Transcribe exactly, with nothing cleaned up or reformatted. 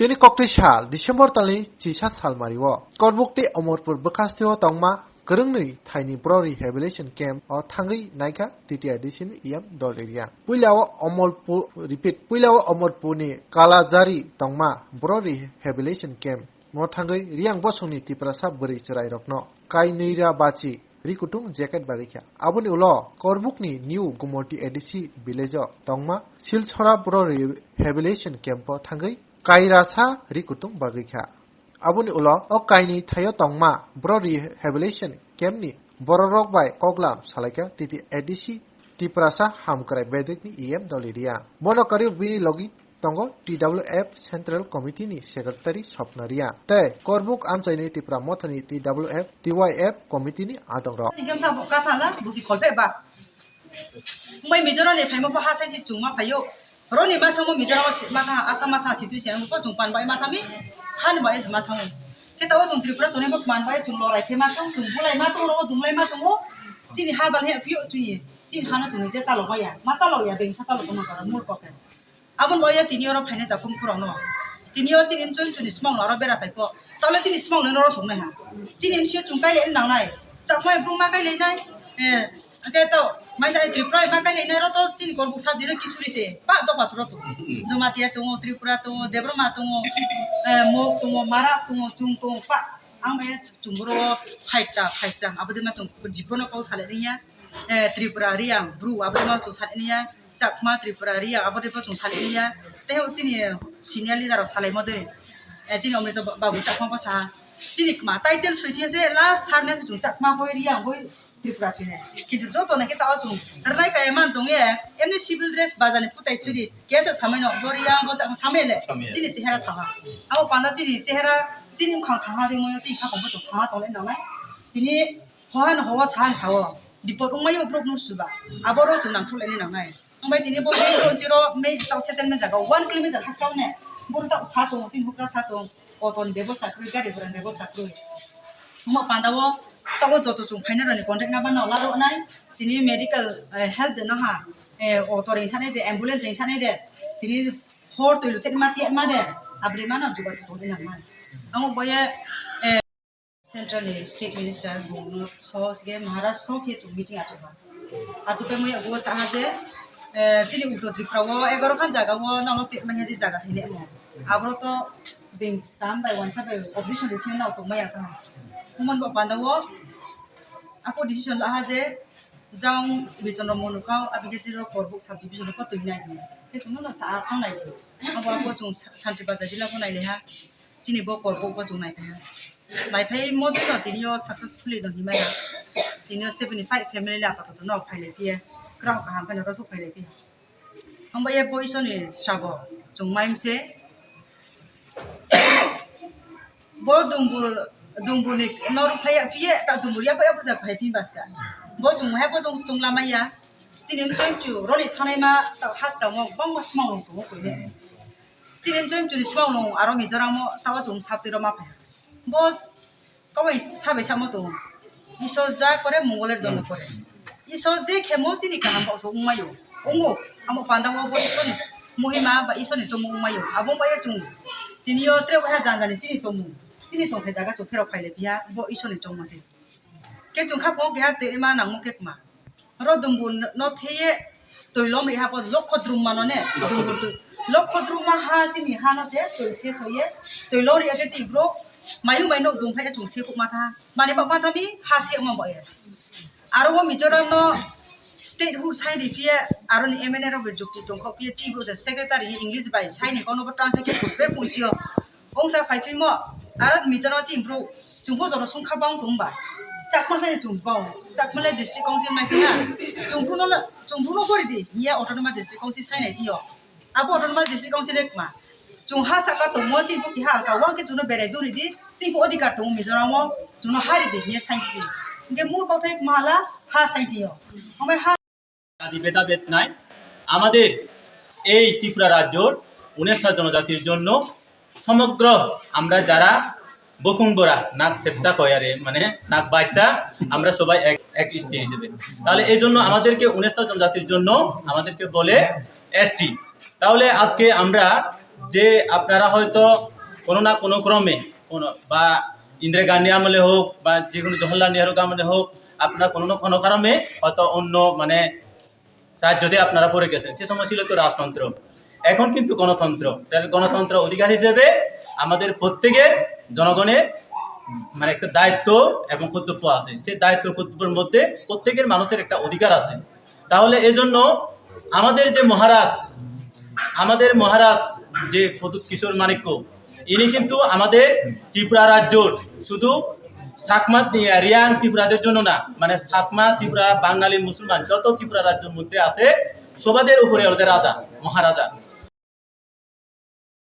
Tini koktwi sal December talni chisa salmario Korbuk tei Omorpur bwkhastio tongma kwrwngni thaini bro rehabilitation camp o thangwi naikha T T I D C ni E M Dol Area. Puila o Omorpur, repeat, puila o Omorpurni Kalajari tongma bro rehabilitation camp no thangwi Riang bosongni Tiprasa bwrwi chwrairokno kai nwi ra bachi rikutung jacket bagwi kha. Aboni ulo Korbukni New Gumoti A D C village o tongma Silchora bro rehabilitation camp o thangwi kairasa rikutung bagwi kha. Aboni ulo o kainwi thaio tongma bro rehabilitation camp ni bororok bai koklam salaikha T T I D C Tiprasa Hamkrai Bedekni E M Dol Area. Bono karwi bini logi tongo T W F Central Committee ni Secretary Swapna Riang tei Korbuk amchaini Tipra Mothani T W F, T Y F Committee ni adongrok. Sikhem sabo kathala buji kholpe ba. Mai Mizoram ni phaima bo ha sai chungma phaio. Roni mathamo Mizoram ma tha, Assam ma tha, sitri se ko chung pan bai mathami. Han bai mathamo. Khe tao chung Tripura toni bo man bai chung lorai khe matham, chung bulai matham, ro dumlai matham. Chini ha bal he pio tui. Chini hano tuni je chalo baya. Ma chalo ya, beng sa chalo ko ma mul ko ke. Aboni bagwi tini oro phainai takhum khorokno. Tini o chini mchwng chini smokno oro bera phaikho. Tole chini smokno oro songnai ha. Chini msio chwng kai le nangnai. Chakmai bru ma kai le nai. Eh, ake to mai sai Tripura ma kai le nai ro to chini Korbuk sab dino kichuri se. Pa do pas ro to. Jamatia tongo, Tripura tongo, Debbarma tongo, eh, Mok tongo, Mara tongo, Chung tongo, pa. Ang bai chwng boro phaita, phaichang. Abodi ma chwng jibono kau sale riya. Eh, Tripura Riang, Bru, abodi ma chwng sale niya. Chakma Tripura Riang, abodi ma chwng sale niya. Tei chini senior leader rok salai mode. Eh, chini Omrito ba-, Babu Chakma bwsa. Chini kma title soi chini se last sar ne chwng Chakma hoi Riang hoi Tripura sine. Kintu joto na kita o chwng rnai kaya man tong ye. Emni civil dress bazani putai churi. Kesa samai no bo Riang bo Chakma samai le. Samai. Chini chehera thama. Abo panda chini chehera chini mkhang thama de mo chini khakong bo thama tong le nang nai. Tini Hohan howa sahan sao. Dipot wngmai o borok no suba. Abo ro chwng nangkuk laini nangnai. Wngbai tini bo main road chiro main tao settlement jaga one kilometer hakchao ne. Boro tao sa tongo, chini hukra sa tong. Auto ni bebosta kwrwi, gari gura ni bebosta kwrwi. Omo panda o tao joto chwng phaina rani contact number no laro nai. Tini medical, eh, help de naha. Eh, auto ring sanai de, ambulance ring sanai de. Tini hor twi luthet ma tiya ma de. Abri mano juga chwng de nangnai. Amo boye, eh, Central ni State Minister bungno so ke Maharaj so ke tu meeting achukha. Achukhe mui ago saha je, eh, chini Uttor Tripura o egaroh khan jaga o nono tepmani je jaga thaini mo. Abro to beng sam bai wansa bai opposition ri thino to maya kha. Umon bo panda o ako decision laha je jang bichon ro monu kau abige chiro Korbuk sub division ko tui nai. Ke tuno no sa thang nai. Abo abo chung Santi Bazar jila ko nai leha. Chini bo Korbuk bo chung naiphai ha. Naiphai modino tini o successfully no himaya. Tini o seventy five family le apatoto no phailai phiya. Kwrang kaham phano rosok phailai phiya. Hamba ye bo isoni sabo chung maimse. Bo dumbur, dumbur ni norok phaiya phiya, ta dumbur ya phaiya bwsa phai phi baska. Bo chung hai bo chung, chung lamaya. Chini mchung chu roni thanai ma ta haska mo bang ma smang rong tu ko ne. Chini mchung chuni smang nung aro Mizoram o tao chung sapti roma phe. Bo kabai sabai samo tongo. Isor ja kore, mongoler jono kore. Isor je khemo chini kaham baksa wngmaio. Wngo, amo panda o bo Isor ni mohima ba Isor ni chomo wngmaio. Abo wngmaya chung tini o tre waiha jang jani chini tongmung. Chini tongthai jaga chung phero phaile biya bo Isor ni chomo se. Ke chung kha bo keha twi ma nangmo ke kma. Oro dumbu no theye twi lom ri ha po lokho drum mano ne. Dumbu twi lokho drum ma ha chini ha no se twi khe soye twi lom ri ake chi bro mayu mai no dum phai chung se khuk ma tha. Mani ba ma tha mi ha se ma ba ye. Aro bo Mizoram no state hood sai ri phiye aro ni M N A rok be jukti tong kho phiye chi bro je secretary English bai sai ni kono bo translate khe khuk be pung chi o. Ongsa phai phimo, aro Mizoram chini bro, chungbo joto sungkha bang tong ba. Chakma le chung bang, Chakma le district council mai phina. Chungbo no, chungbo no bori di, niya autonomous district council sai nai diyo. Abo autonomous district council le kma. Chung ha saka tongmo chini bo kiha alka wang ke chuno berai duri di, chini bo odhikar tongo Mizoram o, chuno hari di, niya sai di. Inke mul kothai kma hala ha sai diyo. Amai ha দাবি ভেদাভেদ নাই। আমাদের এই ত্রিপুরা রাজ্যর উনিশটা জনজাতির জন্য সমগ্র আমরা যারা বকুং বরা নাক সেপ্তা কয়ারে মানে নাক বাইট্টা, আমরা সবাই এক, এক স্ত্রী হিসেবে। তাহলে এই জন্য আমাদেরকে উনিশটা জনজাতির জন্য আমাদেরকে বলে এসটি। তাহলে আজকে আমরা যে আপনারা হয়তো কোনো না কোনো ক্রমে কোনো বা ইন্দিরা গান্ধী আমলে হোক বা যে কোনো জওহরলাল নেহরুর আমলে হোক, আপনারা কোনো না কোনো কারণে হয়তো অন্য মানে রাজ্যতে আপনারা পড়ে গেছেন। সে সময় ছিল তো রাজতন্ত্র, এখন কিন্তু গণতন্ত্র। তাহলে গণতন্ত্র অধিকার হিসেবে আমাদের প্রত্যেকের জনগণের মানে একটা দায়িত্ব এবং কর্তব্য আছে। সেই দায়িত্ব কর্তব্যের মধ্যে প্রত্যেকের মানুষের একটা অধিকার আছে। তাহলে এজন্য আমাদের যে মহারাজ, আমাদের মহারাজ যে প্রদ্যুৎ কিশোর মাণিক্য, ইনি কিন্তু আমাদের ত্রিপুরা রাজ্যর শুধু চাকমা, রিয়াং ত্রিপুরাদের জন্য না, মানে চাকমা, ত্রিপুরা, বাঙালি, মুসলমান যত ত্রিপুরা রাজ্যের মধ্যে আছে সবাদের উপরে ওদের রাজা, মহারাজা।